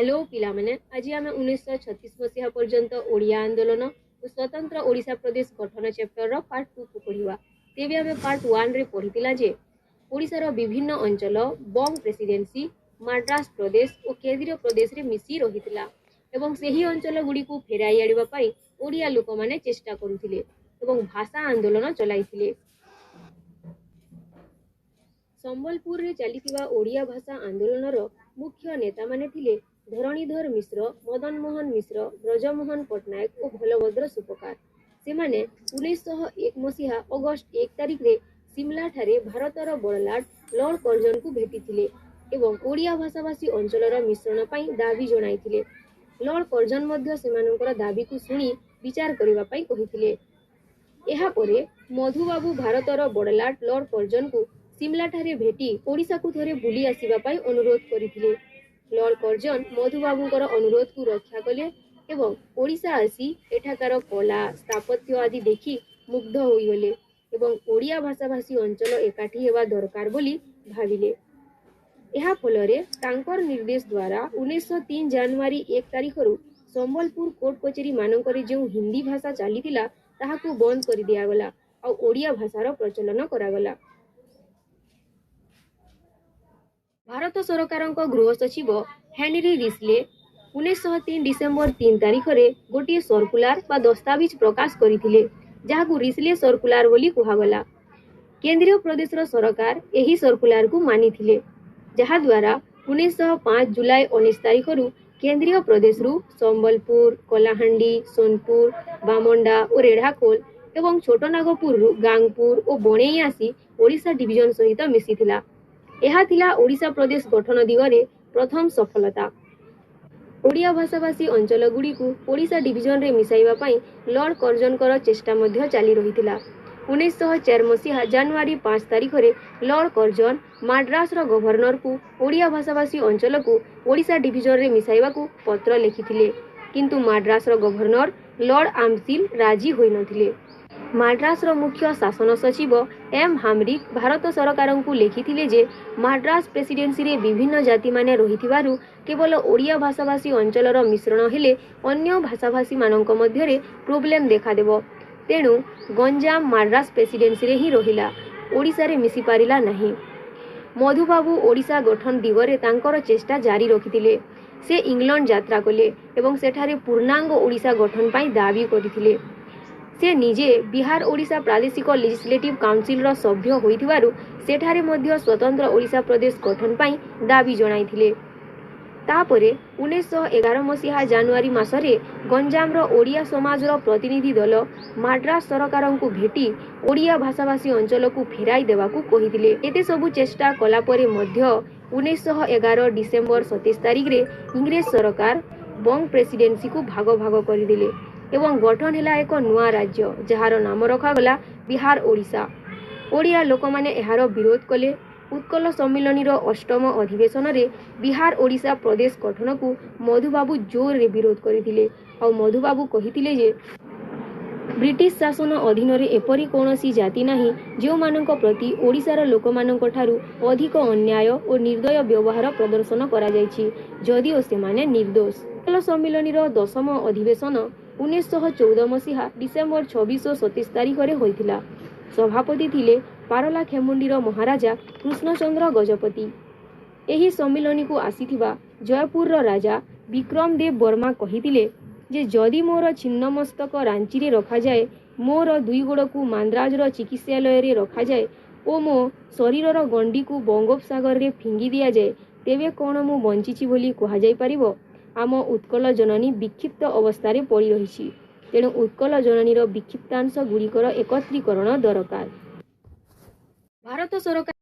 Hello ପିଲାମାନେ, ଆଜି ଆମେ 1936 ମସିହା ପର୍ଯ୍ୟନ୍ତ ଓଡ଼ିଆ ଆନ୍ଦୋଳନ ଓ ସ୍ୱତନ୍ତ୍ର ଓଡ଼ିଶା ପ୍ରଦେଶ ଗଠନ ଚାପ୍ଟରର ପାର୍ଟ 2କୁ ପଢ଼ିବା। ତେବେ ଆମେ ପାର୍ଟ 1ରେ ପଢ଼ିଥିଲା ଯେ ଓଡ଼ିଶାର ବିଭିନ୍ନ ଅଞ୍ଚଳ ବଙ୍ଗ ପ୍ରେସିଡେନ୍ସି, ମାଡ୍ରାସ ପ୍ରଦେଶ ଓ କେନ୍ଦ୍ରୀୟ ପ୍ରଦେଶରେ ମିଶି ରହିଥିଲା ଏବଂ ସେହି ଅଞ୍ଚଳଗୁଡ଼ିକୁ ଫେରାଇ ଆଣିବା ପାଇଁ ଓଡ଼ିଆ ଲୋକମାନେ ଚେଷ୍ଟା କରୁଥିଲେ ଏବଂ ଭାଷା ଆନ୍ଦୋଳନ ଚଲାଇଥିଲେ। ସମ୍ବଲପୁରରେ ଚାଲିଥିବା ଓଡ଼ିଆ ଭାଷା ଆନ୍ଦୋଳନର ମୁଖ୍ୟ ନେତାମାନେ ଥିଲେ ଧରଣୀଧର ମିଶ୍ର, ମଦନମୋହନ ମିଶ୍ର, ବ୍ରଜମୋହନ ପଟ୍ଟନାୟକ ଓ ବଳଭଦ୍ର ସୁପକାର। ସେମାନେ 1901 ମସିହା ଅଗଷ୍ଟ 1 ତାରିଖରେ ସିମଲାଠାରେ ଭାରତର ବଡ଼ଲାଟ ଲର୍ଡ କର୍ଜନଙ୍କୁ ଭେଟିଥିଲେ ଏବଂ ଓଡ଼ିଆ ଭାଷାଭାଷୀ ଅଞ୍ଚଳର ମିଶ୍ରଣ ପାଇଁ ଦାବି ଜଣାଇଥିଲେ। ଲର୍ଡ କର୍ଜନ ମଧ୍ୟ ସେମାନଙ୍କର ଦାବିକୁ ଶୁଣି ବିଚାର କରିବା ପାଇଁ କହିଥିଲେ। ଏହାପରେ ମଧୁବାବୁ ଭାରତର ବଡ଼ଲାଟ ଲର୍ଡ କର୍ଜନଙ୍କୁ ସିମଲାଠାରେ ଭେଟି ଓଡ଼ିଶାକୁ ଥରେ ବୁଲି ଆସିବା ପାଇଁ ଅନୁରୋଧ କରିଥିଲେ। ଲର୍ଡ କର୍ଜନ ମଧୁବାବୁଙ୍କର ଅନୁରୋଧକୁ ରକ୍ଷା କଲେ ଏବଂ ଓଡ଼ିଶା ଆସି ଏଠାକାର କଳା, ସ୍ଥାପତ୍ୟ ଆଦି ଦେଖି ମୁଗ୍ଧ ହୋଇଗଲେ ଏବଂ ଓଡ଼ିଆ ଭାଷାଭାଷୀ ଅଞ୍ଚଳ ଏକାଠି ହେବା ଦରକାର ବୋଲି ଭାବିଲେ। ଏହା ଫଳରେ ତାଙ୍କର ନିର୍ଦ୍ଦେଶ ଦ୍ୱାରା 1903 ଜାନୁଆରୀ 1 ତାରିଖରୁ ସମ୍ବଲପୁର କୋର୍ଟ କଚେରୀ ମାନଙ୍କରେ ଯେଉଁ ହିନ୍ଦୀ ଭାଷା ଚାଲିଥିଲା, ତାହାକୁ ବନ୍ଦ କରିଦିଆଗଲା ଆଉ ଓଡ଼ିଆ ଭାଷାର ପ୍ରଚଳନ କରାଗଲା। ଭାରତ ସରକାରଙ୍କ ଗୃହ ସଚିବ ହେନରୀ ରିସଲେ 1903 ଡିସେମ୍ବର 3 ତାରିଖରେ ଗୋଟିଏ ସର୍କୁଲାର ବା ଦସ୍ତାବିଜ ପ୍ରକାଶ କରିଥିଲେ, ଯାହାକୁ ରିସଲେ ସର୍କୁଲାର ବୋଲି କୁହାଗଲା। କେନ୍ଦ୍ରୀୟ ପ୍ରଦେଶର ସରକାର ଏହି ସର୍କୁଲାରକୁ ମାନିଥିଲେ, ଯାହାଦ୍ୱାରା 1905 ଜୁଲାଇ 19 ତାରିଖରୁ କେନ୍ଦ୍ରୀୟ ପ୍ରଦେଶରୁ ସମ୍ବଲପୁର, କଳାହାଣ୍ଡି, ସୋନପୁର, ବାମଣ୍ଡା ଓ ରେଢ଼ାଖୋଲ ଏବଂ ଛୋଟନାଗପୁରରୁ ଗାଙ୍ଗପୁର ଓ ବଣେଇ ଆସି ଓଡ଼ିଶା ଡିଭିଜନ ସହିତ ମିଶିଥିଲା। ଏହା ଥିଲା ଓଡ଼ିଶା ପ୍ରଦେଶ ଗଠନ ଦିଗରେ ପ୍ରଥମ ସଫଳତା। ଓଡ଼ିଆ ଭାଷାଭାଷୀ ଅଞ୍ଚଳଗୁଡ଼ିକୁ ଓଡ଼ିଶା ଡିଭିଜନରେ ମିଶାଇବା ପାଇଁ ଲର୍ଡ କର୍ଜନଙ୍କର ଚେଷ୍ଟା ମଧ୍ୟ ଚାଲି ରହିଥିଲା। 1904 ମସିହା ଜାନୁଆରୀ 5 ତାରିଖରେ ଲର୍ଡ କର୍ଜନ ମାଡ୍ରାସର ଗଭର୍ଣ୍ଣରକୁ ଓଡ଼ିଆ ଭାଷାଭାଷୀ ଅଞ୍ଚଳକୁ ଓଡ଼ିଶା ଡିଭିଜନରେ ମିଶାଇବାକୁ ପତ୍ର ଲେଖିଥିଲେ, କିନ୍ତୁ ମାଡ୍ରାସର ଗଭର୍ଣ୍ଣର ଲର୍ଡ ଆମସିଲ ରାଜି ହୋଇନଥିଲେ। ମାଡ୍ରାସର ମୁଖ୍ୟ ଶାସନ ସଚିବ ଏମ୍ ହାମରିକ୍ ଭାରତ ସରକାରଙ୍କୁ ଲେଖିଥିଲେ ଯେ ମାଡ୍ରାସ ପ୍ରେସିଡେନ୍ସିରେ ବିଭିନ୍ନ ଜାତିମାନେ ରହିଥିବାରୁ କେବଳ ଓଡ଼ିଆ ଭାଷାଭାଷୀ ଅଞ୍ଚଳର ମିଶ୍ରଣ ହେଲେ ଅନ୍ୟ ଭାଷାଭାଷୀମାନଙ୍କ ମଧ୍ୟରେ ପ୍ରୋବ୍ଲେମ୍ ଦେଖାଦେବ। ତେଣୁ ଗଞ୍ଜାମ ମାଡ୍ରାସ ପ୍ରେସିଡେନ୍ସିରେ ହିଁ ରହିଲା, ଓଡ଼ିଶାରେ ମିଶିପାରିଲା ନାହିଁ। ମଧୁବାବୁ ଓଡ଼ିଶା ଗଠନ ଦିଗରେ ତାଙ୍କର ଚେଷ୍ଟା ଜାରି ରଖିଥିଲେ। ସେ ଇଂଲଣ୍ଡ ଯାତ୍ରା କଲେ ଏବଂ ସେଠାରେ ପୂର୍ଣ୍ଣାଙ୍ଗ ଓଡ଼ିଶା ଗଠନ ପାଇଁ ଦାବି କରିଥିଲେ। ସେ ନିଜେ ବିହାର ଓଡ଼ିଶା ପ୍ରାଦେଶିକ ଲେଜିସ୍ଲେଟିଭ୍ କାଉନସିଲର ସଭ୍ୟ ହୋଇଥିବାରୁ ସେଠାରେ ମଧ୍ୟ ସ୍ୱତନ୍ତ୍ର ଓଡ଼ିଶା ପ୍ରଦେଶ ଗଠନ ପାଇଁ ଦାବି ଜଣାଇଥିଲେ। ତାପରେ 1911 ମସିହା ଜାନୁଆରୀ ମାସରେ ଗଞ୍ଜାମର ଓଡ଼ିଆ ସମାଜର ପ୍ରତିନିଧି ଦଳ ମାଡ୍ରାସ ସରକାରଙ୍କୁ ଭେଟି ଓଡ଼ିଆ ଭାଷାଭାଷୀ ଅଞ୍ଚଳକୁ ଫେରାଇ ଦେବାକୁ କହିଥିଲେ। ଏତେ ସବୁ ଚେଷ୍ଟା କଲା ପରେ ମଧ୍ୟ 1911 ଡିସେମ୍ବର 27 ତାରିଖରେ ଇଂରେଜ ସରକାର ବଙ୍ଗ ପ୍ରେସିଡେନ୍ସିକୁ ଭାଗ ଭାଗ କରିଦେଲେ ଏବଂ ଗଠନ ହେଲା ଏକ ନୂଆ ରାଜ୍ୟ, ଯାହାର ନାମ ରଖାଗଲା ବିହାର ଓଡ଼ିଶା। ଓଡ଼ିଆ ଲୋକମାନେ ଏହାର ବିରୋଧ କଲେ। ଉତ୍କଳ ସମ୍ମିଳନୀର ଅଷ୍ଟମ ଅଧିବେଶନରେ ବିହାର ଓଡ଼ିଶା ପ୍ରଦେଶ ଗଠନକୁ ମଧୁବାବୁ ଜୋରରେ ବିରୋଧ କରିଥିଲେ। ଆଉ ମଧୁବାବୁ କହିଥିଲେ ଯେ ବ୍ରିଟିଶ ଶାସନ ଅଧୀନରେ ଏପରି କୌଣସି ଜାତି ନାହିଁ, ଯେଉଁମାନଙ୍କ ପ୍ରତି ଓଡ଼ିଶାର ଲୋକମାନଙ୍କ ଠାରୁ ଅଧିକ ଅନ୍ୟାୟ ଓ ନିର୍ଦ୍ଦୟ ବ୍ୟବହାର ପ୍ରଦର୍ଶନ କରାଯାଇଛି, ଯଦିଓ ସେମାନେ ନିର୍ଦ୍ଦୋଷ। ଉତ୍କଳ ସମ୍ମିଳନୀର ଦଶମ ଅଧିବେଶନ 1914 ମସିହା ଡିସେମ୍ବର 26 ଓ 27 ତାରିଖରେ ହୋଇଥିଲା। ସଭାପତି ଥିଲେ ପାରଳାଖେମୁଣ୍ଡିର ମହାରାଜା କୃଷ୍ଣଚନ୍ଦ୍ର ଗଜପତି। ଏହି ସମ୍ମିଳନୀକୁ ଆସିଥିବା ଜୟପୁରର ରାଜା ବିକ୍ରମ ଦେବ ବର୍ମା କହିଥିଲେ ଯେ ଯଦି ମୋର ଛିନ୍ନମସ୍ତକ ରାଞ୍ଚିରେ ରଖାଯାଏ, ମୋର ଦୁଇ ଗୋଡ଼କୁ ମାନ୍ଦ୍ରାଜର ଚିକିତ୍ସାଳୟରେ ରଖାଯାଏ ଓ ମୋ ଶରୀରର ଗଣ୍ଡିକୁ ବଙ୍ଗୋପସାଗରରେ ଫିଙ୍ଗି ଦିଆଯାଏ, ତେବେ କ'ଣ ମୁଁ ବଞ୍ଚିଛି ବୋଲି କୁହାଯାଇପାରିବ? ଆମ ଉତ୍କଳ ଜନନୀ ବିକ୍ଷିପ୍ତ ଅବସ୍ଥାରେ ପଡ଼ି ରହିଛି। ତେଣୁ ଉତ୍କଳ ଜନନୀର ବିକ୍ଷିପ୍ତାଂଶ ଗୁଡ଼ିକର ଏକତ୍ରୀକରଣ ଦରକାର। ଭାରତ ସରକାର